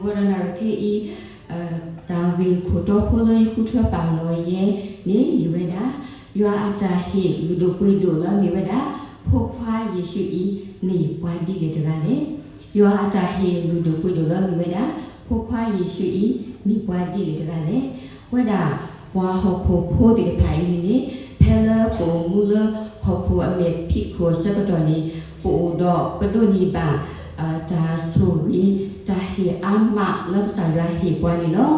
ဂီၤဒီးနၣ်ရံၣ်ခဲအံၤ တၢ်ဂ့ၢ်ခိၣ်တီဖိလၢယဃုထၢပာ်လီၤယဲန့ၣ်မ့ၢ်ဝဲဒၣ် ယွၤအတၢ်ဟ့ၣ်လုၢ်ဒိၣ်ပှ့ၤဒိၣ်လၢအမ့ၢ်ဝဲဒၣ် ဖိခွါယ့ၣ်ၡူးအံၤ မ့ၢ်ပှၤဒ်လဲၣ်တဂၤလဲၣ်. ယွၤအတၢ်ဟ့ၣ်လုၢ်ဒိၣ်ပှ့ၤဒိၣ်လၢအမ့ၢ်ဝဲဒၣ် ဖိခွါယ့ၣ်ၡူးအံၤ မ့ၢ်ပှၤဒ်လဲၣ်တဂၤလဲၣ်. ဝဲဒၣ်ပှၤဟီၣ်ခိၣ်ဖိသ့ၣ်တဖၣ်အံၤန့ၣ်န့ၣ် ဖဲလၢပအိၣ်မူလၢဟီၣ်ခိၣ်အမဲာ်ဖံးခိၣ်အဆၢကတီၢ်န့ၣ် ပအိၣ်ဒီးပဒိးန့ၢ်ဘၣ် တၢ်ဆိၣ်ဂ့ၤ တၢ်ဟ့ၣ်အါမးလၢကစၢ်ယွၤဟ့ၣ်ပှၤန့ၣ်လီၤ.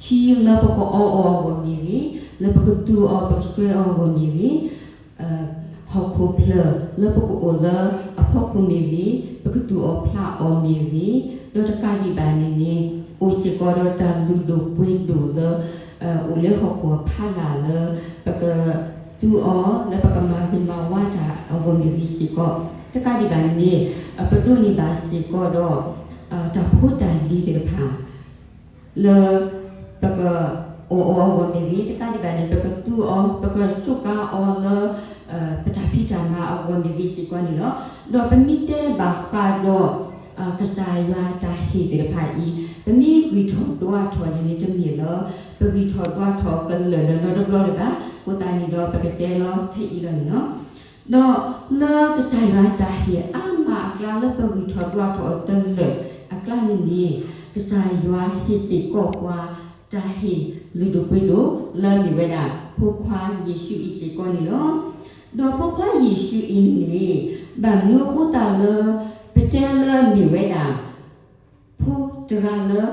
ထံလၢပကအီအီၤအဂီၢ်မ့ၢ်ဂ့ၤ, လၢပကသူအီၤပကစွဲအီၤအဂီၢ်မ့ၢ်ဂ့ၤ, ဟီၣ်ခိၣ်ဖျၢၣ်လၢပကအိၣ်လၢအဖီခိၣ်မ့ၢ်ဂ့ၤ, ပကသူၣ်အီၣ်ဖျးအီၤမ့ၢ်ဂ့ၤ, ဒီးတကးဒံးဘၣ်န့ၣ်န့ၣ် အိၣ်စ့ၢ်ကီးဒီးတၢ်လုၢ်ဒိၣ်ပှ့ၤဒိၣ်လၢ အိၣ်လၢဟီၣ်ခိၣ်အဖီလာ်လၢ ပကသူအီၤ လၢပကမၤဂ့ၤမၤဝါတၢ်အဂီၢ်မ့ၢ်ဂ့ၤစ့ၢ်ကီး, တကးဒံးဘၣ်န့ၣ်န့ၣ် ပဒိးန့ၢ်ဘၣ်စ့ၢ်ကီးဒီး တၢ်ဖိတၢ်လံၤသ့ၣ်တဖၣ် လၢပကအီၣ်အီၤအဂီၢ်မ့ၢ်ဂ့ၤ, တကးဒံးဘၣ်န့ၣ် ပကသူအီၤ ပကစူးကါအီၤလၢ ပတၢ်ဖံးတၢ်မၤအဂီၢ်မ့ၢ်ဂ့ၤစ့ၢ်ကီးန့ၣ်လီၤ. ဒီးပမ့ၢ်တဲဘၣ်ဃးဒီး ကစၢ်ယွၤတၢ်ဟ့ၣ်သ့ၣ်တဖၣ်အံၤ ပမ့ၢ်ဂံၢ်ထီၣ်ဒွးထီၣ်န့ၣ်န့ၣ် တမ့ၢ်လၢ ပဂံၢ်ထီၣ်ဒွးထီၣ်အီၤကလၢာ်လၢၤနီတဘျီလၢၤဘၣ်. အဃိသတးန့ၣ်ဒီး ပကတဲလီၤထဲအံၤလီၤန့ၣ်လီၤ. ဒီးလၢကစၢ်ယွၤတၢ်ဟ့ၣ်အါမးအကျါလၢပဂံၢ်ထီၣ်ဒွးထီၣ်အီၤတလၢာ်အကျါန့ၣ်န့ၣ် ကစၢ်ယွၤဟ့ၣ်စ့ၢ်ကီးပှၤ တၢ်ဟ့ၣ်လုၢ်ဒိၣ်ပှ့ၤဒိၣ်လၢအမ့ၢ်ဝဲဒၣ် ဖိခွါယ့ၣ်ၡူးအံၤစ့ၢ်ကီးန့ၣ်လီၤ. ဒီးဖိခွါယ့ၣ်ၡူးအံၤန့ၣ်န့ၣ် ဘၣ်မနုၤအဃိသတးလၢ ပတဲလၢအမ့ၢ်ဝဲဒၣ် ဖိတဂၤလၢ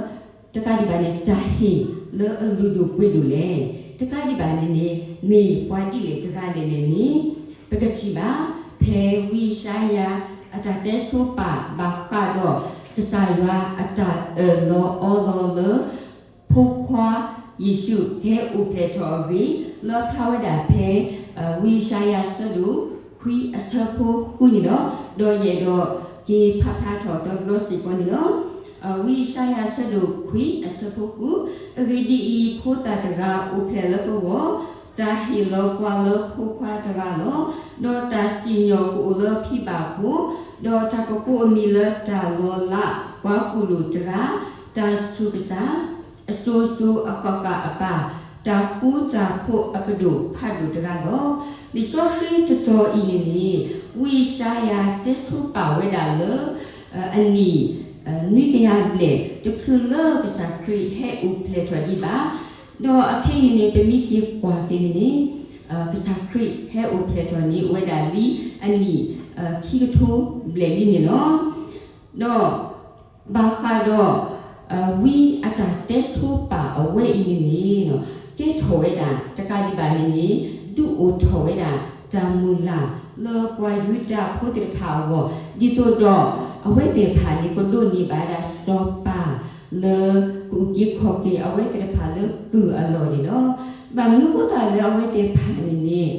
တကးဒံးဘၣ်န့ၣ် တၢ်ဟ့ၣ်လၢအလုၢ်ဒိၣ်ပှ့ၤဒိၣ်လဲၣ်. တကးဒံးဘၣ်န့ၣ်န့ၣ် မ့ၢ်ပှၤဒ်လဲၣ်တဂၤလဲၣ်န့ၣ်န့ၣ် ပကထံၣ်ဘၣ် ဖဲဝံယၡါယၤအတၢ်တဲဆိပာ်ဘၣ်ဃးဒီး ကစၢ်ယွၤအတၢ်အၢၣ်လီၤအီလီၤလၢ ဖိခွါယ့ၣ်ၡူးကဟဲအိၣ်ဖျဲၣ်ထီၣ်အဂ့ၢ် လၢဖျါဝဲဒၣ်ဖဲ ဝံယၡါယၤအဆၢဒိၣ်ခွံအဆၢဖိဃုန့ၣ်လီၤ. ဒီးယအဲၣ်ဒိးက့ၤဖးဖျါထီၣ်တဘျီစ့ၢ်ကီးန့ၣ်လီၤ. ဝံယၡါယၤအဆၢဒိၣ်ခွံအဆၢဖိဃု, အဂ့ၢ်ဒ်အံၤ, ဖိသၣ်တဂၤအိၣ်ဖျဲၣ်လၢပဂီၢ်, တၢ်ဟ့ၣ်လီၤပှၤလၢဖိခွါတဂၤလီၤ. ဒီးတၢ်စံၣ်ညီၣ်ကအိၣ်လၢအဖံဘၣ်အဃိ, ဒီးတၢ်ကကိးအမံၤလၢတၢ်လီၤလးပှၤကူၣ်လိာ်တဂၤ, တၢ်ဆူၣ်ကစၢ်, အစိၤစိၤအဃၣ်ဃၣ်အပၢ်, တၢ်ဃူတၢ်ဖိးအပဒိၣ်ဖးဒိၣ်တဂၤလီၤ. လံာ်စီဆှံတတီၤအံၤန့ၣ်န့ၣ် ဝံယၡါယၤတဲဆိပာ်ဝဲဒၣ်လၢ အနံၣ် နွံကယၤဘျဲၣ် တချုးလၢကစၢ်ခရံာ်ဟဲအိၣ်ဖျဲၣ်ထီၣ်ဒံးဘၣ်. ဒီးအခဲအံၤန့ၣ်န့ၣ် ပမ့ၢ်က့ၤကွၢ်က့ၤန့ၣ်န့ၣ် ကစၢ်ခရံာ်ဟဲအိၣ်ဖျဲၣ်ထီၣ်န့ၣ် အိၣ်ဝဲဒၣ်လံအနံၣ် ခံကထိဘျဲၣ်လံန့ၣ်လီၤ. ဒီး ဘၣ်ဃးဒီး ဝံအတၢ်တဲဆိပာ်အဝဲအံၤန့ၣ်န့ၣ် ကဲထီၣ်ဝဲဒၣ် တကးဒံးဘၣ်န့ၣ်န့ၣ် ဒုးအိၣ်ထီၣ်ဝဲဒၣ် တၢ်မုၢ်လၢ်လၢပှၤယူဒၤဖိသ့ၣ်တဖၣ်အဂီၢ် ဒ်သိးဒီး အဝဲသ့ၣ်တဖၣ်န့ၣ် ကဒိးန့ၢ်ဘၣ်ဝဲဒၣ်စီၤပၤ လၢကအုၣ်က့ၤခီၣ်က့ၤအဝဲသ့ၣ်တဖၣ်လၢကုၢ်အလီၢ်န့ၣ်လီၤ. ဘၣ်မနုၤအဃိသတးလၢအဝဲသ့ၣ်တဖၣ်န့ၣ်န့ၣ်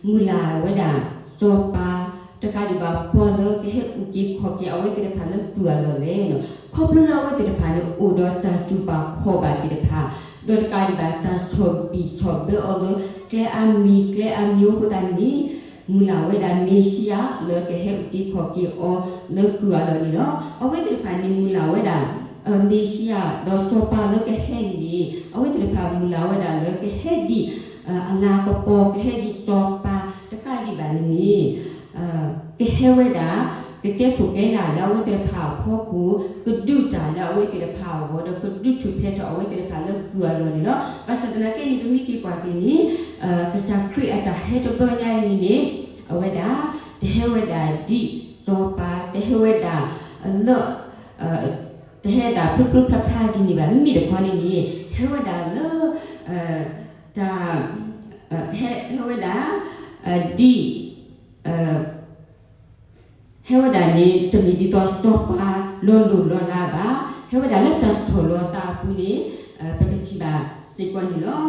မုၢ်လၢ်ဝဲဒၣ် စီၤပၤ တကးဒံးဘၣ် ပှၤလၢကဟဲအုၣ်က့ၤခီၣ်က့ၤအဝဲသ့ၣ်တဖၣ်လၢကုၢ်အလီၢ်လဲၣ်. ခီဖျိလၢအဝဲသ့ၣ်တဖၣ်န့ၣ် အိၣ်ဒီးတၢ်တူၢ်ဘၣ်ခီၣ်ဘၣ်သ့ၣ်တဖၣ်, ဒီးတကးဒံးဘၣ် တၢ်ဆီၣ်ဘံၣ်ဆီၣ်ဘၢအီၤလၢ ကျဲအါမံၤကျဲအါမံၤအဃိသတးန့ၣ် မုၢ်လၢ်ဝဲဒၣ်မ့ၤၡံယၤလၢကဟဲအုၣ်က့ၤခီၣ်က့ၤအီၤလၢကုၢ်အလီၢ်န့ၣ်လီၤ. အဝဲသ့ၣ်တဖၣ်န့ၣ် မုၢ်လၢ်ဝဲဒၣ် မ့ၤၡံယၤ ဒီးစီၤပၤလၢကဟဲန့ၣ်န့ၣ် အဝဲသ့ၣ်တဖၣ်မုၢ်လၢ်ဝဲဒၣ်လၢကဟဲဒ် အလၤကပီၤ ကဟဲဒ်စီၤပၤ တကးဒံးဘၣ်န့ၣ်န့ၣ် ကဟဲဝဲဒၣ် ကကဲခိၣ်ကဲနၢ်လၢအဝဲသ့ၣ်တဖၣ်အဖီခိၣ်, ကဒုးတၢ်လၢအဝဲသ့ၣ်တဖၣ်အဂီၢ် ဒီးကဒုးထူၣ်ဖျဲးထီၣ်အဝဲသ့ၣ်တဖၣ်လၢကုၢ်အလီၢ်န့ၣ်လီၤ. ဘၣ်ဆၣ်သနာ်က့န့ၣ် ပမ့ၢ်က့ၤကွၢ်က့ၤန့ၣ် ကစၢ်ခရံာ်အတၢ်ဟဲတဘျီညါအံၤန့ၣ်န့ၣ် အဝဲဒၣ် တဟဲဝဲဒၣ်ဒ်စီၤပၤ တဟဲဝဲဒၣ်လၢ တဟဲဒၣ်ဖျိဖျိဖျါဖျါဒ်န့ၣ်ဘၣ်. မ့မ့ၢ်တခီန့ၣ်န့ၣ် ဟဲဝဲဒၣ်လၢ တၢ် ဟဲဝဲဒၣ် ဒ် ဟဲဝဲဒၣ်န့ၣ် တမ့ၢ်ဒ်သိးစီၤပၤလီၤလိၢ်လီၤလးဘၣ်. ဟဲဝဲဒၣ်လၢတၢ်ဆီၣ်လီၤသးအပူၤန့ၣ် ပကထံၣ်ဘၣ်စ့ၢ်ကီးန့ၣ်လီၤ.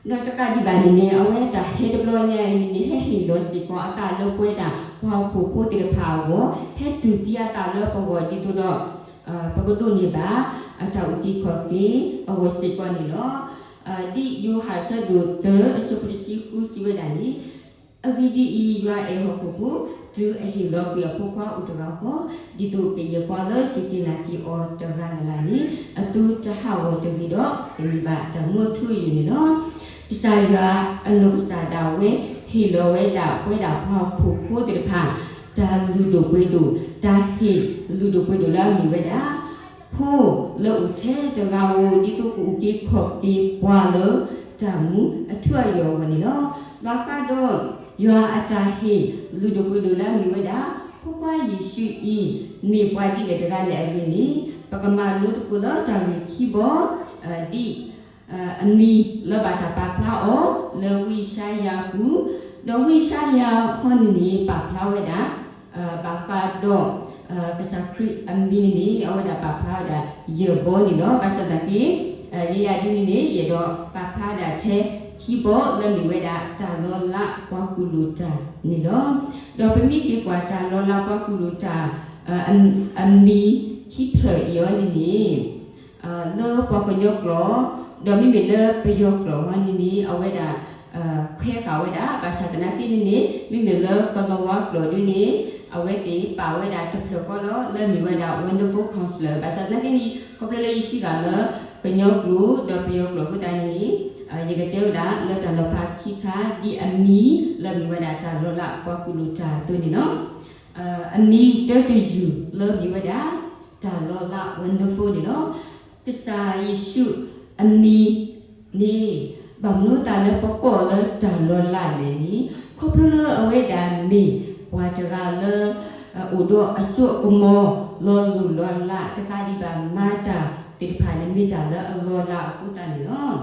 ဒီးတကးဒံးဘၣ်န့ၣ်န့ၣ် အဝဲတၢ်ဟဲတဘျီညါအံၤန့ၣ်န့ၣ် ဟဲဟ့ၣ်လီၤစ့ၢ်ကီးအသးလၢပဝဲဒၣ်ပှၤဟီၣ်ခိၣ်ဖိသ့ၣ်တဖၣ်အဂီၢ်, ဟဲတူၢ်သံအသးလၢပဂီၢ် ဒ်သိးဒီး ပကဒိးန့ၢ်ဘၣ် အတၢ်အုၣ်က့ၤခီၣ်က့ၤအဂီၢ်စ့ၢ်ကီးန့ၣ်လီၤ. ဒ်ယိၤဟၣ်အဆၢဒိၣ်သၢ အဆၢဖိတဆံဃုစံးဝဲဒၣ်န့ၣ် အဂ့ၢ်ဒ်အံၤ, ယွၤအဲၣ်ဟီၣ်ခိၣ်ဖိ, တုၤအဟ့ၣ်လီၤကွံာ်အဖိခွါအိၣ်တဂၤဃီ, ဒ်သိးကယဲၢ်ပှၤလၢစူၢ်က့ၤနာ်က့ၤအီၤတဂၤလၢ်လၢ်န့ၣ်, အသုတဟးဂီၤတဂ့ၤဒီး ကန့ၢ်ဘၣ်တၢ်မူအထူအယိာ်န့ၣ်လီၤ. ကစၢ်ယွၤအနီၢ်ကစၢ်ဒၣ်ဝဲ ဟ့ၣ်လီၤဝဲဒၣ်ပဝဲဒၣ်ပှၤဟီၣ်ခိၣ်ဖိသ့ၣ်တဖၣ် တၢ်လုၢ်ဒိၣ်ပှ့ၤဒိၣ်, တၢ်ဟ့ၣ်လုၢ်ဒိၣ်ပှ့ၤဒိၣ်လၢအမ့ၢ်ဝဲဒၣ် ဖိလၢအိၣ်ထဲတဂၤဧိၤ ဒ်သိးကအုၣ်က့ၤခီၣ်က့ၤပှၤလၢတၢ်မူအထူအယိာ်အဂီၢ်န့ၣ်လီၤ. ဘၣ်ဃးဒီး ယွၤအတၢ်ဟ့ၣ်လုၢ်ဒိၣ်ပှ့ၤဒိၣ်လၢအမ့ၢ်ဝဲဒၣ် ဖိခွါယ့ၣ်ၡူးအံၤ မ့ၢ်ပှၤဒ်လဲၣ်တဂၤလဲၣ်အဂ့ၢ်န့ၣ်, ပကမၤလိသကိးလၢတၢ်ဂ့ၢ်ခံဘီ, ဒ် အမံၤလၢဘၣ်တၢ်ပာ်ဖျါအီၤလၢဝံယၡါယၤအပူၤ, ဒီးဝံယၡါယၤဟီန့ၣ်န့ၣ် ပာ်ဖျါဝဲဒၣ် ဘၣ်ဃးဒီး ကစၢ်ခရံာ်အမံၤန့ၣ်န့ၣ် အဝဲဒၣ်ပာ်ဖျါဝဲဒၣ်ယဲၢ်ဘီန့ၣ်လီၤ. ဘၣ်ဆၣ်သနာ်က့ ယဲယၤဒ်န့ၣ်န့ၣ် ယအဲၣ်ဒိးပာ်ဖျါဝဲဒၣ်ထဲခံဘီလၢမ့ၢ်ဝဲဒၣ် တၢ်လီၤလးပှၤကူၣ်လိာ်တၢ်န့ၣ်လီၤ. ဒီးပမ့ၢ်က့ၤကွၢ်တၢ်လီၤလးပှၤကူၣ်လိာ်တၢ် အမံၤခံဖျၢၣ်အံၤအီၤန့ၣ်န့ၣ် လၢပှၤကညီကျိာ်, ဒီးမ့မ့ၢ်လၢပယီၤကျိာ်ဟီန့ၣ်န့ၣ် အဝဲဒၣ် ခွဲးဃာ်ဝဲဒၣ်, ဘၣ်ဆၣ်သနာ်က့န့ၣ်န့ၣ် မ့မ့ၢ်လၢကလၤဝါကျိာ်ဒ်န့ၣ် အဝဲသ့ၣ်ပာ်ဝဲဒၣ်တဖျၢၣ်ဃီလီၤ လၢမ့ၢ်ဝဲဒၣ် Wonderful Counselor. ဘၣ်ဆၣ်သနာ်က့န့ၣ် ခီဖျိလၢယဟံးဃာ်လၢကညီကျိာ် ဒီးပယီၤကျိာ်အဃိသတးန့ၣ်န့ၣ် ယကတဲဝဲဒၣ်လၢတၢ်နီၤဖးခံခါ ဒ်အမံၤလၢမ့ၢ်ဝဲဒၣ်တၢ်လီၤလးပှၤကူၣ်လိာ်တၢ်အသိးန့ၣ်လီၤ. အမံၤတၢတယုၢ်လၢမ့ၢ်ဝဲဒၣ် တၢ်လီၤလး Wonderful န့ၣ်လီၤ. ကစၢ်ယ့ၣ်ၡူးအမံၤန့ၣ် ဘၣ်မနုၤသတးလၢပကိးလၢတၢ်လီၤလးလဲၣ်န့ၣ်, ခီဖျိလၢအဝဲဒၣ်မ့ၢ်ပှၤတဂၤလၢ အိၣ်ဒီးအစိအကမီၤ လီၤလိၢ်လီၤလးတကးဒံးဘၣ် မၤတၢ်သ့ၣ်တဖၣ်န့ၣ် မ့ၢ်တၢ်လၢအလီၤလးအဃိသတးန့ၣ်လီ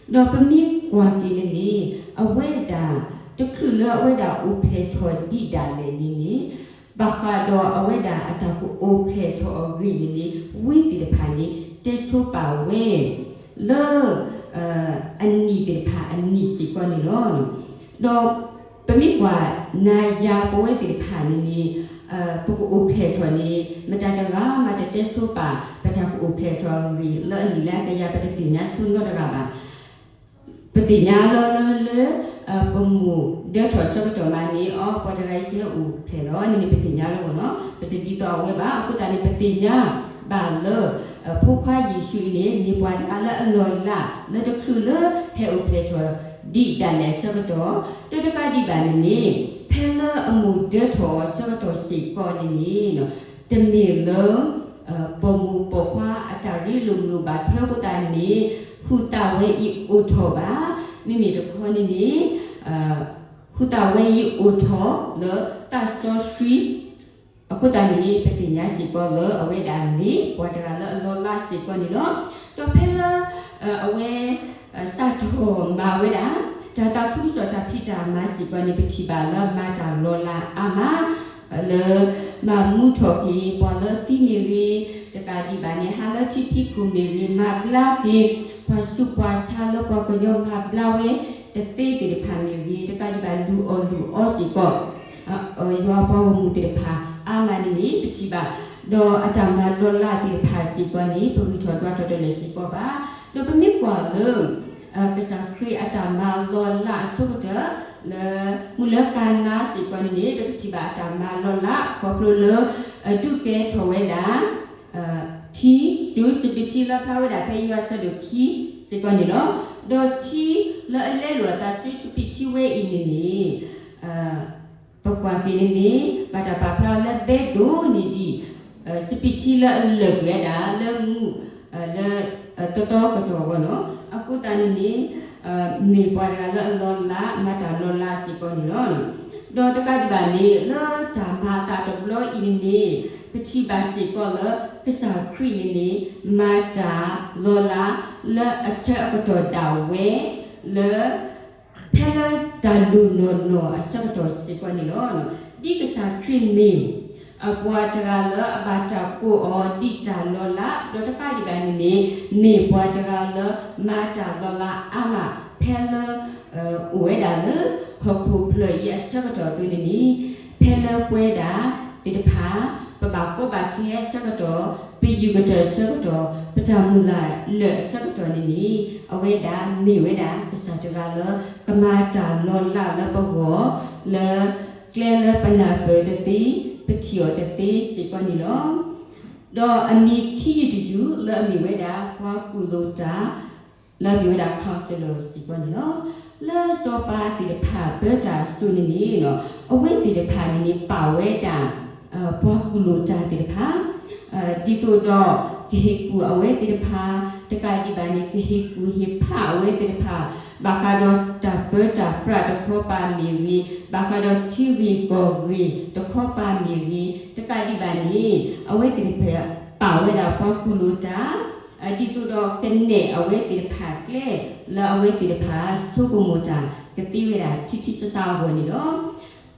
ၤ. ဒီးပမ့ၢ်ကွၢ်က့ၤန့ၣ်န့ၣ် အဝဲဒၣ်တချုးလၢအဝဲဒၣ်အိၣ်ဖျဲၣ်ထီၣ်ဒံးဒၣ်လဲာ်န့ၣ်န့ၣ်, ဘၣ်ဃးဒီးအဝဲဒၣ်အတၢ်ကအိၣ်ဖျဲၣ်ထီၣ်အဂ့ၢ်န့ၣ်န့ၣ် ဝံသ့ၣ်တဖၣ်န့ၣ် တဲဆိပာ်ဝဲ လၢ အနံၣ်သ့ၣ်တဖၣ်အနံၣ်စ့ၢ်ကီးန့ၣ်လီၤ. ဒီးပမ့ၢ်ကွၢ်နၤယၤပဝဲသ့ၣ်တဖၣ်န့ၣ်န့ၣ် ပကအိၣ်ဖျဲၣ်ထီၣ်န့ၣ် မတၤတဂၤမးတတဲဆိပာ် ပတၢ်ကအိၣ်ဖျဲၣ်ထီၣ်အဂ့ၢ် လၢအနံၣ်လၢအကယၤ ပတသ့ၣ်ညါဆိနီတဂၤဘၣ်. ပသ့ၣ်ညါလီၤလၢလၢ ပမိၢ်ဒၢထီၣ်ဆၢကတီၢ်မးန့ၣ် အီ ပှၤတဂၤအံၤကဟဲအိၣ်ဖျဲၣ်လီၤန့ၣ်န့ၣ် ပသ့ၣ်ညါလီၤမ့ၢ်နီၤ. ပတဒ်သိးအဝဲဘၣ်. အဃိသတးန့ၣ် ပသ့ၣ်ညါဘၣ်လၢ ဖိခွါယ့ၣ်ၡူးအံၤန့ၣ် မ့ၢ်ပှၤတဂၤလၢအလီၤလး လၢတချုးလၢဟဲအိၣ်ဖျဲၣ်ထီၣ်ဒံးဒၣ်လဲာ်အဆၢကတီၢ်, ဒီးတကးဒံးဘၣ်န့ၣ်န့ၣ် ဖဲလၢအမိၢ်ဒၢထီၣ်အီၤဆၢကတီၢ်စ့ၢ်ကီးန့ၣ်န့ၣ် တမ့ၢ်လၢ ပိာ်မုၣ်ပိာ်ခွါအတၢ်ရ့လိာ်မုာ်လိာ်ဘၣ်ထွဲအဃိသတးန့ၣ် ဟုးသးဝဲအံၤအိၣ်ထီၣ်ဘၣ်. မ့မ့ၢ်တခီန့ၣ်န့ၣ် ဟုးသးဝဲအံၤအိၣ်ထီၣ်လၢသးစီဆှံ အဃိသတးန့ၣ် ပသ့ၣ်ညါစ့ၢ်ကီးလၢအဝဲဒၣ်မ့ၢ်ပှၤတဂၤလၢအလီၤလးစ့ၢ်ကီးန့ၣ်လီၤ. ဒီးဖဲလၢ အဝဲ စးထီၣ်မၤဝဲဒၣ် တၢ်သးခုကစီၣ်တၢ်ဖံးတၢ်မၤစ့ၢ်ကီးန့ၣ် ပထံၣ်ဘၣ်လၢမၤတၢ်လီၤလးအါမး လၢ မၤမူထီၣ်က့ၤပှၤလၢသံမ့ၢ်ဂ့ၤ, တကးဒံးဘၣ်န့ၣ် ဟးလၢထံဖံးခိၣ်မ့ၢ်ဂ့ၤ, မၤဘျါက့ၤ ပှၤဆူးပှၤဆါလၢပှၤကညီမၤဘျါဝဲ တသ့သ့ၣ်တဖၣ်မ့ၢ်ဂ့ၤ, တကးဒံးဘၣ် လုၢ်အီၣ်လုၢ်အီစ့ၢ်ကီး ယွၤပှၤဂီၢ်မုၢ်သ့ၣ်တဖၣ်အါမးန့ၣ်န့ၣ် ပထံၣ်ဘၣ်, ဒီးအတၢ်မၤလီၤလးသ့ၣ်တဖၣ်စ့ၢ်ကီးန့ၣ် ပဂံၢ်ထီၣ်ဒွးထီၣ်တလၢာ်စ့ၢ်ကီးဘၣ်. ဒီးပမ့ၢ်ကွၢ်လၢ ကစၢ်ခရံာ်အတၢ်မၤလီၤလးအဆိကတၢၢ် လၢမုၢ်လၢကၤနါစ့ၢ်ကီးန့ၣ်န့ၣ် ပကထံၣ်ဘၣ်အတၢ်မၤလီၤလး ခီဖျိလၢ ဒုးကဲထီၣ်ဝဲဒၣ် ထံဆူစပံးထံလၢဖျါဝဲဒၣ်ဖဲယိၤဟၣ်အဆၢဒိၣ်ခံစ့ၢ်ကီးန့ၣ်လီၤ. ဒီးထံလၢအလဲလိာ်အသးဆူစပံးထံဝဲအံၤန့ၣ်န့ၣ် ပကွၢ်က့ၤန့ၣ်န့ၣ် ဘၣ်တၢ်ပာ်ဖျါအီၤလၢဘဲဒိၣ်န့ၢ်ဒံး စပံးထံလၢအလၢာ်ကွံာ်ဝဲဒၣ်လၢမုၢ် လၢ သီသီကတီၢ်အဂီၢ်န့ၣ်လီၤ. အဃိသတးန့ၣ်န့ၣ် မ့ၢ်ပှၤတဂၤလၢအလီၤလး မၤတၢ်လီၤလးစ့ၢ်ကီးန့ၣ်လီၤ. ဒီးတကးဒံးဘၣ်န့ၣ် လၢတၢ်မၤအသးတဘျီအံၤန့ၣ်န့ၣ် ပထံၣ်ဘၣ်စ့ၢ်ကီးလၢ ကစၢ်ခရံာ်န့ၣ်န့ၣ် မၤတၢ်လီၤလး လၢအဆၢအကတီၢ်ဒၣ်ဝဲ လၢ ဖဲလၢတၢ်လိၣ်နီၢ်နီၢ်အဆၢကတီၢ်စ့ၢ်ကီးန့ၣ်လီၤ. ဒ်ကစၢ်ခရံာ်မ့ၢ် ပှၤတဂၤလၢအဘၣ်တၢ်ကိးအီၤဒ်တၢ်လီၤလး ဒီးတကးဒံးဘၣ်န့ၣ်န့ၣ် မ့ၢ်ပှၤတဂၤလၢမၤတၢ်လီၤလးအါမး ဖဲလၢ အိၣ်ဝဲဒၣ်လၢ ဟီၣ်ခိၣ်ဖျၢၣ်အံၤအဆၢကတီၢ်အသိးန့ၣ်န့ၣ် ဖဲလၢပဝဲဒၣ်သ့ၣ်တဖၣ် ပဘၣ်ကီဘၣ်ခဲအဆၢကတီၢ် ပယူၢ်ကတၢၢ်အဆၢကတီၢ် ပတၢ်မုၢ်လၢ်လၢာ်အဆၢကတီၢ်န့ၣ်န့ၣ် အဝဲဒၣ်မ့ၢ်ဝဲဒၣ် ပှၤကူၣ်လိာ်တၢ်တဂၤလၢ ကမၤတၢ်လီၤလးလၢပဂီၢ် လၢကျဲလၢပနၢ်ပၢၢ်တသ့ ပထံၣ်အီၤတသ့စ့ၢ်ကီးန့ၣ်လီၤ. ဒီးအမံၤခံယုၢ်တယုၢ်လၢအမ့ၢ်ဝဲဒၣ် ပှၤကူၣ်လိာ်တၢ် လၢအမ့ၢ်ဝဲဒၣ် counselor စ့ၢ်ကီးန့ၣ်လီၤ. လၢစီၤပၤသ့ၣ်တဖၣ်ပၢတၢ်အစိၤန့ၣ်န့ၣ် အဝဲသ့ၣ်တဖၣ်န့ၣ်န့ၣ် ပာ်ဝဲဒၣ် ပှၤကူၣ်လိာ်တၢ်သ့ၣ်တဖၣ် ဒ်သိးဒီး ကဟ့ၣ်ကူၣ်အဝဲသ့ၣ်တဖၣ် တကးဒံးဘၣ်န့ၣ် ကဟ့ၣ်ကူၣ်ဟ့ၣ်ဖးအဝဲသ့ၣ်တဖၣ် ဘၣ်ဃးဒီးတၢ်ပၢတၢ်ပြးတခီပၤမ့ၢ်ဂ့ၤ, ဘၣ်ဃးဒီးထံဂ့ၢ်ကီၢ်ဂ့ၢ်တခီပၤမ့ၢ်ဂ့ၤ, တကးဒံးဘၣ်န့ၣ် အဝဲသ့ၣ်တဖၣ် ပာ်ဝဲဒၣ်ပှၤကူၣ်လိာ်တၢ် ဒ်သိးဒီးကနဲၣ်အဝဲသ့ၣ်တဖၣ်ကျဲ လၢအဝဲသ့ၣ်တဖၣ်ဆိကမိၣ်တၢ်ကသ့ဝဲဒၣ်ထံထံဆးဆးအဂီၢ်န့ၣ်လီၤ.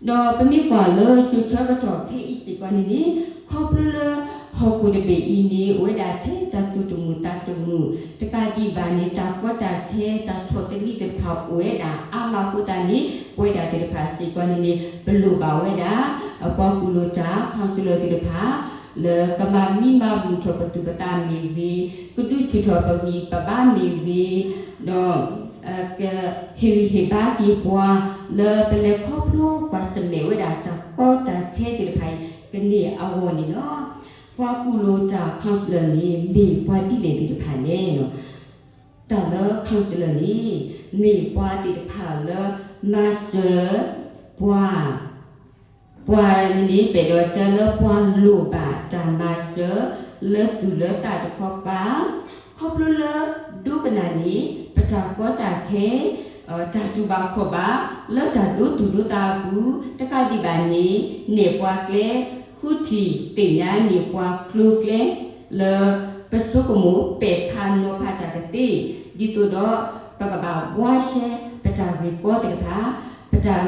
ဒီးပမ့ၢ်ကွၢ်လၢစိၤဆၢကတီၢ်ခဲအံၤစ့ၢ်ကီးန့ၣ်န့ၣ် ခီဖျိလၢဟီၣ်ခိၣ်တဘ့ၣ်အံၤန့ၣ် အိၣ်ဝဲဒၣ်ထဲတၢ်သူၣ်တမုာ်သးတမုာ် တကးဒံးဘၣ်န့ၣ် တၢ်ကီတၢ်ခဲ တၢ်ဆီၣ်သနံးသ့ၣ်တဖၣ်အိၣ်ဝဲဒၣ်အါမးအဃိသတးန့ၣ် ပဝဲဒၣ်သ့ၣ်တဖၣ်စ့ၢ်ကီးန့ၣ်န့ၣ် ပလိၣ်ဘၣ်ဝဲဒၣ် ပှၤကူၣ်လိာ်တၢ် counselor သ့ၣ်တဖၣ် လၢကမၤမံမၤမုာ်ထီၣ်ပသူၣ်ပသးမ့ၢ်ဂ့ၤ, ကဒုးဆူၣ်ထီၣ်ပဂံၢ်ပဘါမ့ၢ်ဂ့ၤ, ဒီး ကဟ့ၣ်ဂံၢ်ဟ့ၣ်ဘါက့ၤပှၤ လၢပလဲၤခီဖျိကွၢ်ဆၢၣ်မဲာ်ဝဲဒၣ်တၢ်ကီတၢ်ခဲသ့ၣ်တဖၣ်အံၤ ကန့ၢ်အဂီၢ်န့ၣ်လီၤ. ပှၤကူၣ်လိာ်တၢ် counselor န့ၣ် မ့ၢ်ပှၤဒ်လဲၣ်သ့ၣ်တဖၣ်လဲၣ်. တၢ်လၢ counselor န့ၣ် မ့ၢ်ပှၤသ့ၣ်တဖၣ်လၢ မၤစၢၤ ပှၤ ပှၤန့ၣ်န့ၣ် ပအဲၣ်ဒိးတဲလၢပှၤလိၣ်ဘၣ်တၢ်မၤစၢၤ လၢသူၣ်လၢသးတခီပၤ, ခီဖျိလၢ ဒိကနၣ်န့ၣ် ပတၢ်ကီတၢ်ခဲ တၢ်တူၢ်ဘၣ်ခီၣ်ဘၣ် လၢတၢ်ဒိသူၣ်ဒိသးအပူၤ တကးဒံးဘၣ်န့ၣ် နဲၣ်ပှၤကျဲ ဃုထံၣ်သ့ၣ်ညါန့ၢ်ပှၤကျိၤကျဲ လၢပဆိကမိၣ်ပဲာ်ဖးနီၤဖးတၢ်ကသ့ ဒ်သိးဒီး ပကဘၣ်ဘှါရှဲပတၢ်ဂ့ၢ်ကီသ့ၣ်တဖၣ် ပတၢ်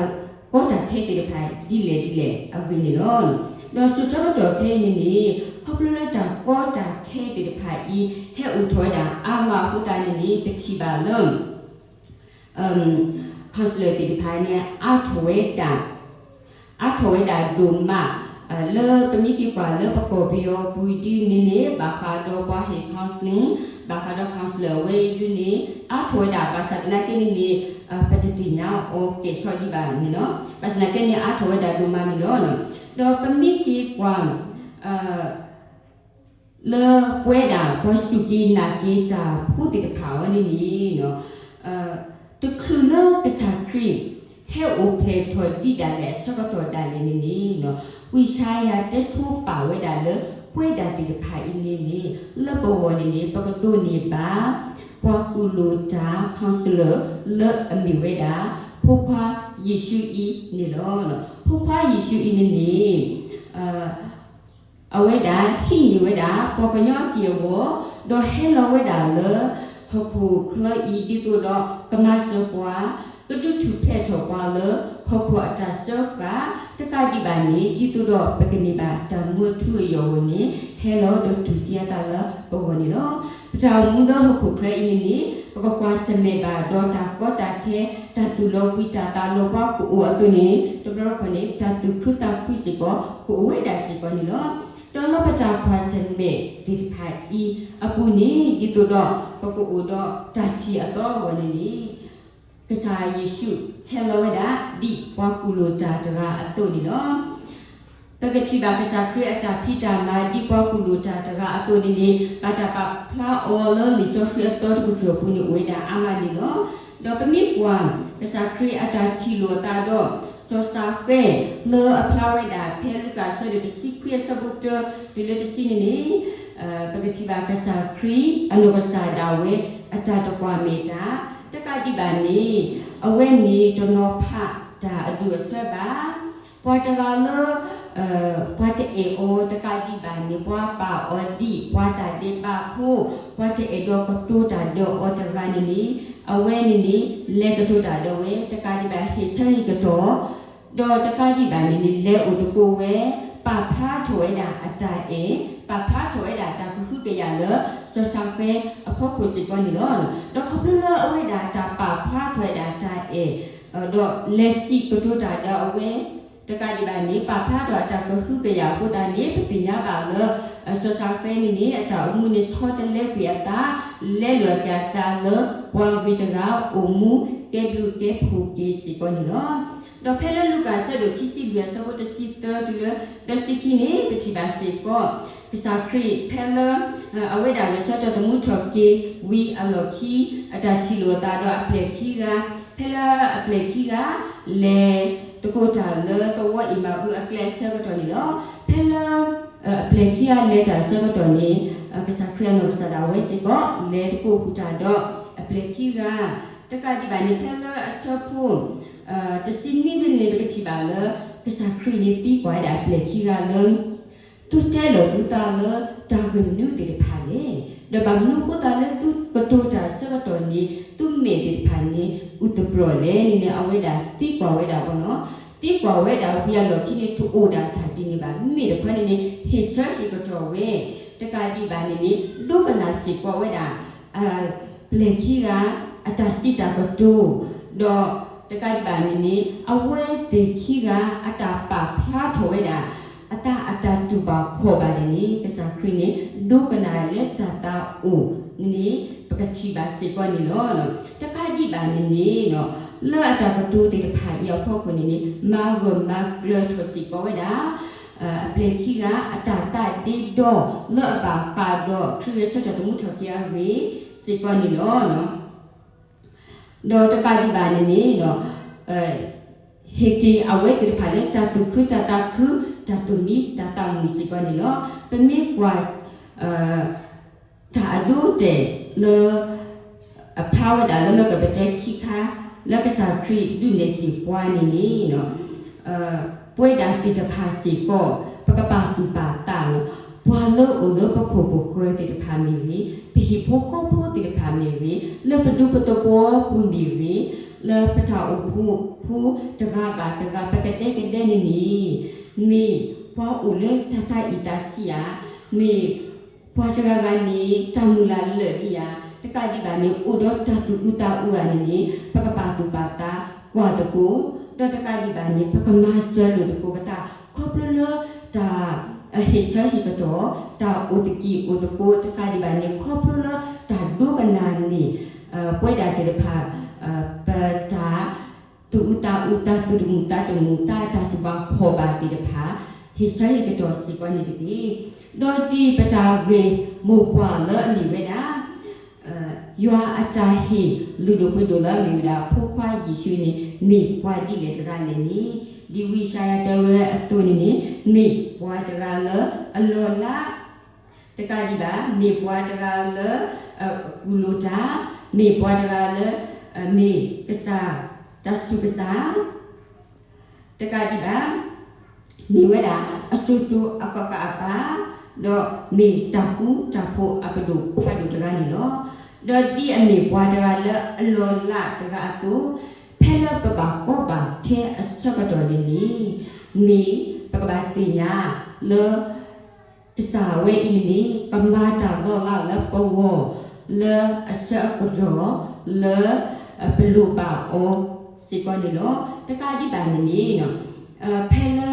ကီတၢ်ခဲသ့ၣ်တဖၣ် ဒ်လဲၣ်ဒ်လဲၣ်အဂ့ၢ်န့ၣ်လီၤ. ဒီးစိၤဆၢကတီၢ်ခဲအံၤန့ၣ်န့ၣ် ခီဖျိလၢတၢ်ကီတၢ်ခဲသ့ၣ်တဖၣ်အံၤ ဟဲအိၣ်ထီၣ်ဝဲဒၣ်အါမးအဃိသတးန့ၣ်န့ၣ် ပထံၣ်ဘၣ်လၢ counselor သ့ၣ်တဖၣ်န့ၣ် အါထီၣ်ဝဲဒၣ် အါထီၣ်ဝဲဒၣ်ဒိၣ်မး လၢပမ့ၢ်က့ၤကွၢ်လၢပကီၢ်ပယီၤပူၤဒ်န့ၣ်န့ၣ် ဘၣ်ဃးဒီးပှၤဟ့ၣ် counseling ဘၣ်ဃးဒီး counselor အဝဲအံၤဒ်န့ၣ် အါထီၣ်ဝဲဒၣ်ဘၣ်ဆၣ်သနာ်က့န့ၣ်န့ၣ် ပတသ့ၣ်ညါအီၤကဲၣ်ဆိးဒံးဘၣ်န့ၣ်လီၤ. ဘၣ်ဆၣ်သနာ်က့န့ၣ် အါထီၣ်ဝဲဒၣ်ဒိၣ်မးန့ၣ်လီၤ. ဒီးပမ့ၢ်က့ၤကွၢ် လၢပဝဲဒၣ်ပှၤစူၢ်က့ၤနာ်က့ၤတၢ်ဖိသ့ၣ်တဖၣ်အံၤန့ၣ်န့ၣ် တချုးလၢကစၢ်ခရံာ် ဟဲအိၣ်ဖျဲၣ်ထီၣ်ဒံးဒၣ်လဲာ်အဆၢကတီၢ်ဒၣ်လဲာ်န့ၣ်န့ၣ် ဝံယၡါယၤတဲဆိပာ်ဝဲဒၣ်လၢ ပဝဲဒၣ်သ့ၣ်တဖၣ်အံၤန့ၣ်န့ၣ် လၢပဂီၢ်န့ၣ်န့ၣ် ပကဒိးန့ၢ်ဘၣ် ပှၤကူၣ်လိာ်တၢ် counselor လၢအမ့ၢ်ဝဲဒၣ် ဖိခွါယ့ၣ်ၡူးအံၤန့ၣ်လီၤ. ဖိခွါယ့ၣ်ၡူးအံၤန့ၣ်န့ၣ် အဝဲဒၣ်ဟံးန့ၢ်ဝဲဒၣ် ပှၤကညီအက့ၢ်အဂီၤ, ဒီးဟဲလီၤဝဲဒၣ်လၢ ဟီၣ်ခိၣ်ချၢအံၤ ဒ်သိးဒီးကမၤစၢၤပှၤ, ကဒုးထူၣ်ဖျဲးထီၣ်ပှၤလၢ ဟီၣ်ခိၣ်အတၢ်စၢဃာ်, တကးဒံးဘၣ်န့ၣ် ဒ်သိးဒီးပကန့ၢ်ဘၣ်တၢ်မူအထူအယိာ်အဂီၢ်န့ၣ် ဟဲလီၤဒီးတူၢ်သံအသးလၢပဂီၢ်န့ၣ်လီၤ. ပတၢ်အိၣ်မူလၢဟီၣ်ခိၣ်ချၢအံၤန့ၣ်န့ၣ် ပကကွၢ်ဆၢၣ်မဲာ်ဘၣ်ဒီးတၢ်ကီတၢ်ခဲ, တၢ်သူၣ်လီၤဘှံးတၢ်သးလီၤပှီၢ်ကအိၣ်အသိးန့ၣ် တဘျီတခီၣ်န့ၣ် တၢ်သူၣ်ခုသးခုစ့ၢ်ကီး ကအိၣ်ဝဲဒၣ်စ့ၢ်ကီးန့ၣ်လီၤ. ဒီးလၢပတၢ်ကွၢ်ဆၢၣ်မဲာ်သ့ၣ်တဖၣ်အံၤအပူၤန့ၣ် ဒ်သိးဒီးပကအိၣ်ဒီးတၢ်ထံၣ်အသီအဂီၢ်န့ၣ်န့ၣ် ကစၢ်ယ့ၣ်ၡူးဟဲလီၤဝဲဒၣ် ဒ်ပှၤကူၣ်လိာ်တၢ်တဂၤအသိးန့ၣ်လီၤ. ပကထံၣ်ဘၣ်ကစၢ်ခရံာ်အတၢ်ဖံးတၢ်မၤဒ်ပှၤကူၣ်လိာ်တၢ်တဂၤအသိးန့ၣ်န့ၣ် ဘၣ်တၢ်ပာ်ဖျါအီၤလၢလံာ်စီဆှံအသီတကတြူၢ်အပူၤန့ၣ် အိၣ်ဝဲဒၣ်အါမးန့ၣ်လီၤ. ဒီးပမ့ၢ်ကွၢ် ကစၢ်ခရံာ်အတၢ်ထံၣ်လိာ်အသးဒီး စီၤစးဃဲ လၢအဖျါဝဲဒၣ်ဖဲလူၤကၣ်အဆၢဒိၣ်တဆံခွံအဆၢဖိတၢတုၤလၢတဆံန့ၣ်န့ၣ် ပကထံၣ်ဘၣ်ကစၢ်ခရံာ်အနီၢ်ကစၢ်ဒၣ်ဝဲ အတၢ်တကွၢ်မဲာ်တၢ် တကးဒံးဘၣ်န့ၣ် အဝဲန့ၣ်တနီၤဖးတၢ်အဒူၣ်အဆၢဘၣ် ပှၤတဂၤလၢ ပှၤတအဲၣ်အီၤတကးဒံးဘၣ်န့ၣ် ပှၤပာ်အီၤဒ်ပှၤတၢ်ဒဲးဘးဖိ ပှၤတအဲၣ်ဒိးကတိၤတၢ်ဒီးအီၤတဂၤန့ၣ်န့ၣ် အဝဲန့ၣ်န့ၣ် လဲၤကတိၤတၢ်ဒီးဝဲ တကးဒံးဘၣ်ဟ့ၣ်ဆၢဟ့ၣ်ကတီၢ် ဒီးတကးဒံးဘၣ်န့ၣ်န့ၣ် လဲၤအိၣ်သကိးဝဲ ပာ်ဖျါထီၣ်ဝဲဒၣ်အတၢ်အဲၣ် ပာ်ဖျါထီၣ်ဝဲဒၣ်တၢ်ကဟုကယာ်လၢ စီၤစးဃဲအဖီခိၣ်စ့ၢ်ကီးန့ၣ်လီၤ. ဒီးခီဖျိလၢအဝဲဒၣ်တၢ်ပာ်ဖျါထီၣ်ဝဲဒၣ်တၢ်အဲၣ် ဒီးလဲၤစံးကတိၤတၢ်ဒီးအဝဲ တကးဒံးဘၣ်န့ၣ် ပာ်ဖျါထီၣ်အတၢ်ကဟုကယာ်အဃိသတးန့ၣ် ပသ့ၣ်ညါဘၣ်လၢ စီၤစၤဃဲန့ၣ်န့ၣ် အတၢ်အိၣ်မူန့ၣ်ဆီတလဲကွံာ်အသး, လဲလိာ်အက့ၤအသးလၢပှၤဂ့ၤတဂၤအိၣ်မူ ကဲဘျုးကဲဖှိၣ်က့ၤစ့ၢ်ကီးန့ၣ်လီၤ. ဒီးဖဲလၢလူၤကၣ်အဆၢဒိၣ်ခံဆံလွံၢ်အဆၢဖိတဆံသၢတုၤလၢသၢဆံခံန့ၣ် ပထံၣ်ဘၣ်စ့ၢ်ကီး ကစၢ်ခရံာ်ဖဲလၢ အဝဲဒၣ်ဂဲၤဆၢထၢၣ်သမူထီၣ်က့ၤဝံၤအလီၢ်ခံ အတၢ်ထံၣ်လိာ်အသးဒီးအပျဲၢ်ခံဂၤ, ဖဲလၢအပျဲၢ်ခံဂၤ လဲၤသကိးတၢ်လၢသဝီအ့မၤအူအကျဲအဆၢကတီၢ်န့ၣ်လီၤ. ဖဲလၢ အပျဲၢ်ခံဂၤလဲၤတၢ်အဆၢကတီၢ်န့ၣ် ကစၢ်ခရံာ်အနီၢ်ကစၢ်ဒၣ်ဝဲစ့ၢ်ကီး လဲၤသကိးဃုာ်တၢ်ဒီးအပျဲၢ်ခံဂၤ, တကးဒံးဘၣ်န့ၣ် ဖဲလၢအဆၢဖိ တဆံနွံဖဲန့ၣ် ပကထံၣ်ဘၣ်လၢ ကစၢ်ခရံာ်န့ၣ်သံကွၢ်ဝဲဒၣ်အပျဲၢ်ခံဂၤလၢ သုတဲလီၤသုသးလၢ တၢ်ဂ့ၢ်မနုၤသ့ၣ်တဖၣ်လဲၣ်, ဒီးဘၣ်မနုၤအဃိသတးလၢသုကတိၤတၢ်အဆၢကတီၢ်န့ၣ် သုမဲာ်သ့ၣ်တဖၣ်န့ၣ် အုၣ်သပျီၣ်လဲၣ်န့ၣ်န့ၣ် အဝဲဒၣ်သံကွၢ်ဝဲဒၣ်ဘီနီၤ, သံကွၢ်ဝဲဒၣ်ဝံၤအလီၢ်ခံန့ၣ် တအိၣ်ဒၣ်တၢ်ဒ်န့ၣ်ဘၣ်, မ့ၢ်တခီန့ၣ်န့ၣ် ဟ့ၣ်ဆၢဟ့ၣ်ကတီၢ်ဝဲ, တကးဒံးဘၣ်န့ၣ်န့ၣ် ဒိကနၣ်စ့ၢ်ကီးဝဲဒၣ် အပျဲၢ်ခံဂၤ အတၢ်စံးတၢ်ကတိၤ, ဒီးတကးဒံးဘၣ်န့ၣ်န့ၣ် အဝဲသ့ၣ်ခံဂၤ အတၢ်ပာ်ဖျါထီၣ်ဝဲဒၣ် အတၢ် အတၢ်တူၢ်ဘၣ်ခီၣ်ဘၣ်န့ၣ်န့ၣ် ကစၢ်ခရံာ်န့ၣ် ဒိကနၣ်လၢတၢ်သးအိၣ်န့ၣ်န့ၣ် ပကထံၣ်ဘၣ်စ့ၢ်ကီးန့ၣ်လီၤ. တကးဒံးဘၣ်န့ၣ်န့ၣ် လၢအတၢ်ကတိၤသ့ၣ်တဖၣ်အံၤအဖီခိၣ်န့ၣ်န့ၣ် မၤဂၢၢ်မၤကျၢၤထီၣ်စ့ၢ်ကီးဝဲဒၣ် အပျဲၢ်ခံဂၤ အတၢ်သးဒ့ဒီလၢအဘၣ်ဃးဒီးခရံာ်ဂဲၤဆၢထၢၣ်သမူထီၣ်က့ၤအဂ့ၢ်စ့ၢ်ကီးန့ၣ်လီၤ. ဒီးတကးဒံးဘၣ်န့ၣ်န့ၣ် ဟ့ၣ်က့ၤအဝဲသ့ၣ်တဖၣ်လၢတၢ်သူၣ်ခုသးခု, တၢ်သူၣ်မံသးမုာ်စ့ၢ်ကီးန့ၣ်လီၤ. ပမ့ၢ်ကွၢ် တၢ်အဒိအတဲာ်လၢ အဖျါဝဲဒၣ်လၢလီၢ်ကပတဲခံခါ လၢကစၢ်ခရံာ်ဒုးနဲၣ်တ့ၢ်ပှၤန့ၣ်န့ၣ် ပဝဲဒၣ်သ့ၣ်တဖၣ်စ့ၢ်ကီး ပကပာ်သူၣ်ပာ်သး ပှၤလၢအအိၣ်လၢပခိၣ်ပဃၢၤသ့ၣ်တဖၣ်မ့ၢ်ဂ့ၤ, ပဟံၣ်ဖိဃီဖိသ့ၣ်တဖၣ်မ့ၢ်ဂ့ၤ, လၢပဒူပသဝီပူၤမ့ၢ်ဂ့ၤ, လၢပတၢ်အိၣ်ဖှိၣ်ဖိတဂၤဘၣ်တဂၤ ပကဒဲကဒဲန့ၣ်န့ၣ် မ့ၢ်ပှၤအိၣ်လၢတၢ်သးအံၣ်သးဆံးဧါ, မ့ၢ်ပှၤတဂၤဂၤန့ၣ် တၢ်မုၢ်လၢ်လၢာ်လံဧါ, တကးဒံးဘၣ်န့ၣ် အိၣ်ဒီးတၢ်သူၣ်အုးသးအုးဧါန့ၣ်န့ၣ် ပကပာ်သူၣ်ပာ်သးကွၢ်သကိး, ဒီးတကးဒံးဘၣ်န့ၣ် ပကမၤစၢၤလိာ်သကိးပသး ခီဖျိလၢတၢ် ဟ့ၣ်ဆၢဟ့ၣ်ကတီၢ်, တၢ်အိၣ်သကံၢ်အိၣ်သကိး, တကးဒံးဘၣ်န့ၣ် ခီဖျိလၢတၢ်ဒိကနၣ်န့ၣ် ပဝဲဒၣ်သ့ၣ်တဖၣ် ပတၢ်သူၣ်အုးသးအုး, တၢ်သူၣ်တမုာ်သးတမုာ်, တၢ် တၢ်တူၢ်ဘၣ်ခီၣ်ဘၣ်သ့ၣ်တဖၣ် ဟ့ၣ်ဆၢဟ့ၣ်ကတီၢ်စ့ၢ်ကီးန့ၣ်တက့ၢ်. ဒီးဒ်ပတၢ်ဂ့ၢ်မိၢ်ပှၢ်လၢအမ့ၢ်ဝဲဒၣ် ယွၤအတၢ်ဟ့ၣ်လုၢ်ဒိၣ်ပှ့ၤဒိၣ်လၢအမ့ၢ်ဝဲဒၣ် ဖိခွါယ့ၣ်ၡူးန့ၣ် မ့ၢ်ပှၤဒ်လဲၣ်တဂၤလဲၣ်န့ၣ်, ဒ်ဝံယၡါယၤတဲဝဲအသိးန့ၣ်န့ၣ် မ့ၢ်ပှၤတဂၤလၢအလီၢ်လး, တကးဒံးဘၣ် မ့ၢ်ပှၤတဂၤလၢ အကူၣ်လိာ်တၢ်, မ့ၢ်ပှၤတဂၤလၢ မ့ၢ်ကစၢ်တၢ်ဆူးကစၢ် တကးဒံးဘၣ် မ့ၢ်ဝဲဒၣ်အစိၤစိၤအဃၣ်ဃၣ်အပၢ်, ဒီးမ့ၢ်တၢ်ဃူတၢ်ဖိးအပဒိၣ်ဖးဒိၣ်တဂၤန့ၣ်လီၤ. ဒီးဒ်အမ့ၢ်ပှၤတဂၤလၢအလီၢ်လးတဂၤအသိး, ဖဲလၢပဘၣ်ကီဘၣ်ခဲအဆၢကတီၢ်န့ၣ်န့ၣ်, မ့ၢ်ပကဘၣ်သ့ၣ်ညါလၢ ကစၢ်ဝဲအံၤန့ၣ်န့ၣ် ကမၤတၢ်လီၤလးလၢပဂီၢ်, လၢအဆၢအကတီၢ်, လၢပလိၣ်ဘၣ်အီၤစ့ၢ်ကီးန့ၣ်လီၤ. တကးဒံးဘၣ်န့ၣ်န့ၣ် ဖဲလၢ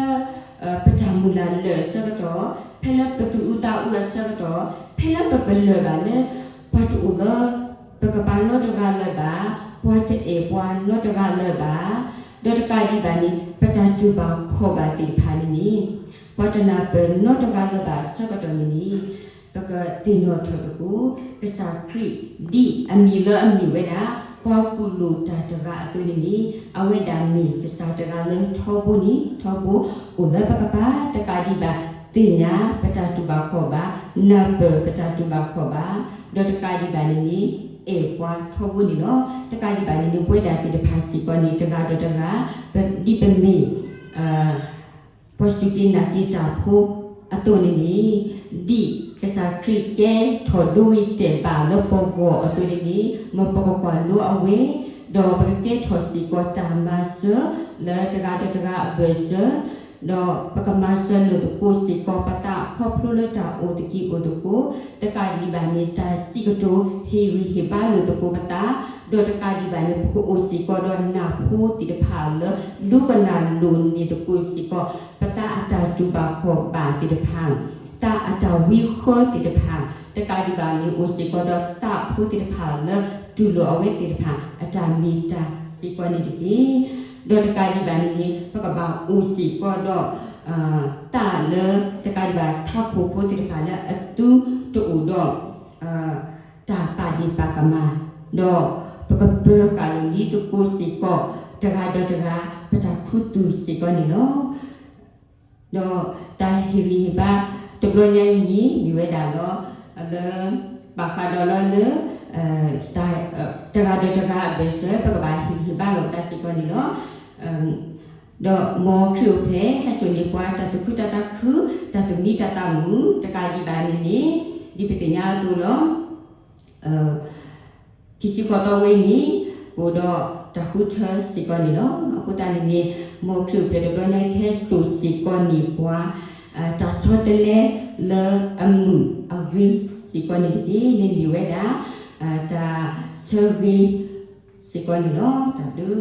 ပတၢ်မုၢ်လၢ်လၢာ်အဆၢကတီၢ်, ဖဲလၢပသူၣ်အုးသးအုးအဆၢကတီၢ်, ဖဲလၢပပလၢၢ်ဘၣ်လၢ ပှၤတအိၣ်လၢ ပကပၤနီတဂၤလၢၤဘၣ်, ပှၤတအဲၣ်ပှၤနီတဂၤလၢၤဘၣ်, ဒီးတကးဒံးဘၣ်န့ၣ် ပတၢ်တူၢ်ဘၣ်ခီၣ်ဘၣ်သ့ၣ်တဖၣ်န့ၣ်န့ၣ် ပှၤတနၢ်ပၢၢ်နီတဂၤလၢၤဘၣ်အဆၢကတီၢ်န့ၣ်န့ၣ် ပကသ့ၣ်နီၣ်ထီၣ်သကိး ကစၢ်ခရံာ် ဒ်အမံၤလၢအမ့ၢ်ဝဲဒၣ် ပှၤကူၣ်လိာ်တၢ်တဂၤအသိးန့ၣ်န့ၣ် အဝဲဒၣ်မ့ၢ်ကစၢ်တဂၤလၢထီဘိန့ၣ် ထီဘိအိၣ်လၢပကပၤ တကးဒံးဘၣ် သ့ၣ်ညါပတၢ်တူၢ်ဘၣ်ခီၣ်ဘၣ်, နၢ်ပၢၢ်ပတၢ်တူၢ်ဘၣ်ခီၣ်ဘၣ်, ဒီးတကးဒံးဘၣ်န့ၣ်န့ၣ် အဲၣ်ပှၤထီဘိန့ၣ်လီၤ. တကးဒံးဘၣ်န့ၣ်န့ၣ် ပဝဲဒၣ်သ့ၣ်တဖၣ်စ့ၢ်ကီးန့ၣ် တဂၤဒီးတဂၤ ပ ဒ်ပမ့ၢ် ပှၤစူၢ်က့ၤနာ်က့ၤတၢ်ဖိအသိးန့ၣ်န့ၣ်, ဒ်ကစၢ်ခရံာ်ကဲထီၣ်ဒိဂ့ၤတဲာ်ဘၣ်လၢပဂီၢ်အသိးန့ၣ်န့ၣ်, မ်ပကကွၢ်လိအဝဲ, ဒီးပကကဲထီၣ်စ့ၢ်ကီးတၢ်မၤစၢၤ လၢတဂၤဒီးတဂၤအဘၢၣ်စၢၤ, ဒီးပကမၤစၢၤလိာ်သကိးစ့ၢ်ကီးပသးခီဖျိလၢတၢ်အိၣ်သကံၢ်အိၣ်သကိး, တကးဒံးဘၣ်န့ၣ် တၢ်စံးကတိၤဟ့ၣ်ဂံၢ်ဟ့ၣ်ဘါလိာ်သကိးပသး ဒီးတကးဒံးဘၣ်န့ၣ် ပကအိၣ်စ့ၢ်ကီးဒီးနၢ်ဖိသ့ၣ်တဖၣ်လၢ ဒိကနၣ်လိၣ်န့ၢ်သကိးစ့ၢ်ကီး ပသးအတၢ်တူၢ်ဘၣ်ခီၣ်ဘၣ်သ့ၣ်တဖၣ်, သးအတၢ်ဝံဃၢသ့ၣ်တဖၣ်, တကးဒံးဘၣ်န့ၣ် အိၣ်စ့ၢ်ကီးဒီးသးဖိသ့ၣ်တဖၣ်လၢ တူၢ်လိာ်အဝဲသ့ၣ်တဖၣ် အတၢ်မ့ၢ်တၢ်စ့ၢ်ကီးန့ၣ်တက့ၢ်. ဒီးတကးဒံးဘၣ်န့ၣ်န့ၣ် ပကဘၣ်အိၣ်စ့ၢ်ကီးဒီး သးလၢ တကးဒံးဘၣ်ထးခိၣ်ဖိသ့ၣ်တဖၣ်လၢအသုတအိၣ်ဒီး တၢ်ပာ်ဒ့ၣ်ပာ်ကမၣ်, ဒီးပကပၢၤဃာ်လိာ်လံသကိးစ့ၢ်ကီး တဂၤဒီးတဂၤ ပတၢ်ခူသူၣ်စ့ၢ်ကီးန့ၣ်လီၤ. ဒီးတၢ်ဟ့ၣ်ဂံၢ်ဟ့ၣ်ဘါတဘျီညါအံၤန့ၣ် မ့ၢ်ဝဲဒၣ်လီၤ လၢ ဘၣ်ဃးဒီးလီၤလၢ တဂၤဒီးတဂၤအဘၢၣ်စၢၤ ပကဘၣ်ဟ့ၣ်ဂံၢ်ဟ့ၣ်ဘါလိာ်ပသးစ့ၢ်ကီးန့ၣ်လီၤ. ဒီးမ်ခရံာ်အိၣ်ဖျဲၣ်ဟဲစိာ်န့ၢ်ပှၤ တၢ်သူၣ်ခုသးခု, တၢ်သူၣ်မံတၢ်သးမုာ်, တကးဒံးဘၣ်န့ၣ်န့ၣ် ဒ်ပသ့ၣ်ညါအသိးလီၤ. ခံဆံဃိးသီဝဲန့ၣ် ကအိၣ်ဒီးတၢ်ဃုထၢစ့ၢ်ကီးန့ၣ်လီၤ. အဃိသတးန့ၣ်န့ၣ် မ်ခရံာ်အိၣ်ဖျဲၣ်တဘျီညါအံၤ ကဟဲစိာ်စ့ၢ်ကီးန့ၢ်ပှၤ တၢ်ဆီတလဲလၢအမုာ်အဂ့ၤစ့ၢ်ကီးန့ၣ်တက့ၢ်. န့ၣ်မ့ၢ်ဝဲဒၣ် တၢ်ဆၢဂ့ၤစ့ၢ်ကီးန့ၣ်လီၤ. တၢ်ဘျုး